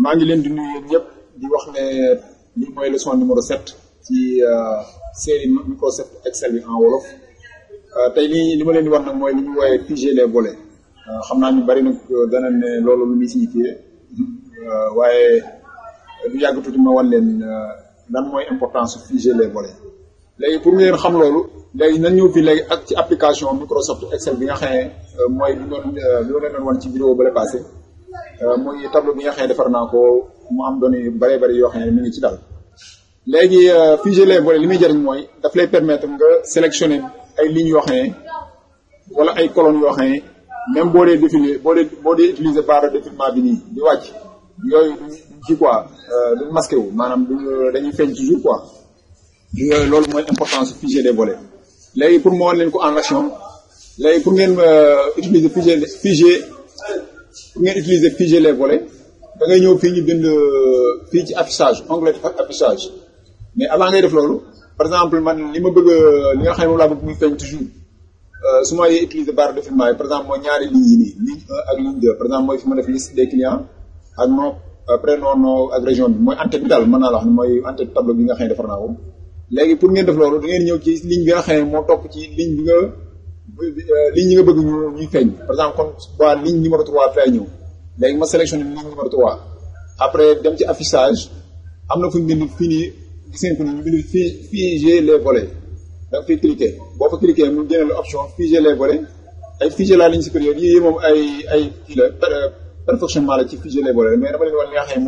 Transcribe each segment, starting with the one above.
maa ngi leen di nuyu yéen ñëpp di wax ne lii mooy leçon numéro 7 ci série Microsoft Excel bi en wolof tey li ma leen di wax nag mooy li ñu wooyee figer les volets xam naa ñu bari nag dana ne loolu lu muy signifié waaye du yàgg tuuti ma wan leen lan mooy importance figer les volets léegi pour ngeen xam loolu léegi nañ ñëw fii léegi ak ci application Microsoft Excel bi nga xam ne mooy bi ma leen doon wan ci vidéo ba la passé muy tableau bi nga xam ne defar naa ko mu am données yu bëree bëri yoo xam ne mi ngi ci dal léegi figer les volets li muy jëriñ mooy daf lay permettre nga sélectionner ay lignes yoo xam ne wala ay colonnes yoo xam ne même boo dee défilé boo dee utiliser barre de défilement bi nii di wàcc yooyu duñ ci quoi duñ masqué wu maanaam dañuy feeñ toujours quoi yooyu loolu mooy importance figer les volets léegi pour moo wan leen ko en action léegi pour ngeen utiliser figer les volets da ngay ñëw fii ñu bind fii ci affichage onglet affichage mais avant ngay def loolu par exemple man li ma bëgg li nga xam ne moom laa bëgg muy feeñ toujours su may utiliser barre de défilement yi par exemple mooy ñaari lignes yi nii ligne 1 ak ligne 2 par exemple mooy fi ma def liste des clients ak nom prénom nom ak région bi mooy en-tête bi daal mën naa la wax ne mooy en-tête tableau bi nga xam ne defar naa ko léegi pour ngeen def loolu da ngeen ñëw ci ligne bi nga xam ne moo topp ci ligne bi nga bëgg ñuy feeñ par exemple kon waa ligne numéro 3 fay ñëw léegi ma sélectionné ligne numéro 3 après dem ci affichage am na fu ñu bind fii nii gis ngeen ko ni ñu bind figer les volets da nga fiy cliquer boo fa cliquer mu génne la option figer les volets ay figer la ligne supérieure yii moom ay kii la perfectionnement la ci figer les volets mais dama leen wax li nga xam ne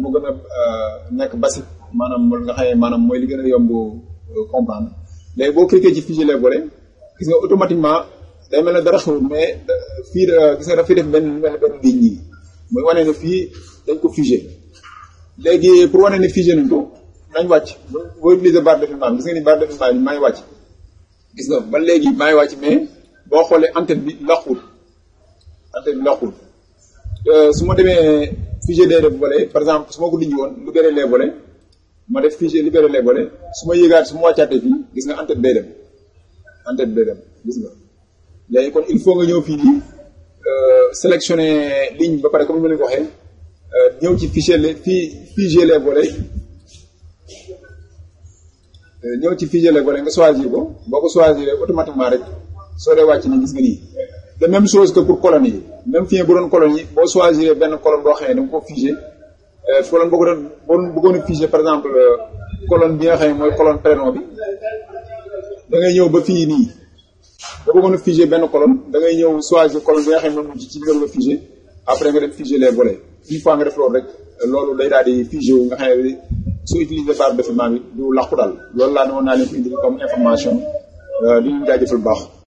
moo gën a nekk basique maanaam nga xam ne maanaam mooy li gën a yomb comprendre léegi boo cliquer ci figer les volets gis nga automatiquement day mel ne dara xewul mais fii gis nga daf fi def benn ligne nii mooy wane ne fii dañ ko figer léegi pour wane ne figer nañ ko nañ wàcc boo utiliser barre de défilement gis nga ni barre de défilement bi maa ngi wàcc gis nga ba léegi maa ngi wàcc mais boo xoolee en-tête bi laqul su ma demee figer les volets par exemple su ma ko dindi woon libérer les volets ma def figer libérer les volets su ma yëgaat su ma wàccaatee fii gis nga en-tête day dem gis nga léegi kon il faut nga ñëw fii nii sélectionner ligne ba pare comme ni ma leen ko waxee ñëw ci figer les volets ñëw ci figer les volets nga choisir ko boo ko choisir automatiquement rek soo dee wàcc ni gis nga nii de même chose que pour colonnes yi même fii bu doon colonnes yi boo choisir benn colonne boo xam ne da nga ko figer colonne boo bëggoon a figer par exemple colonne bi nga xam ne mooy colonne prénom bi da ngay ñëw ba fii nii boo bëggoon a figer benn colonne da ngay ñëw choisir colonne bi nga xam ne moom ci nga bëgg a figer après nga dem figer les volets une fois nga def loolu rek loolu day daal di figer wu nga xam ne soo utiliser barre de défilement bi du làqu daal loolu laa ne woon naa leen ko indil comme information di ñu jaajëfal baax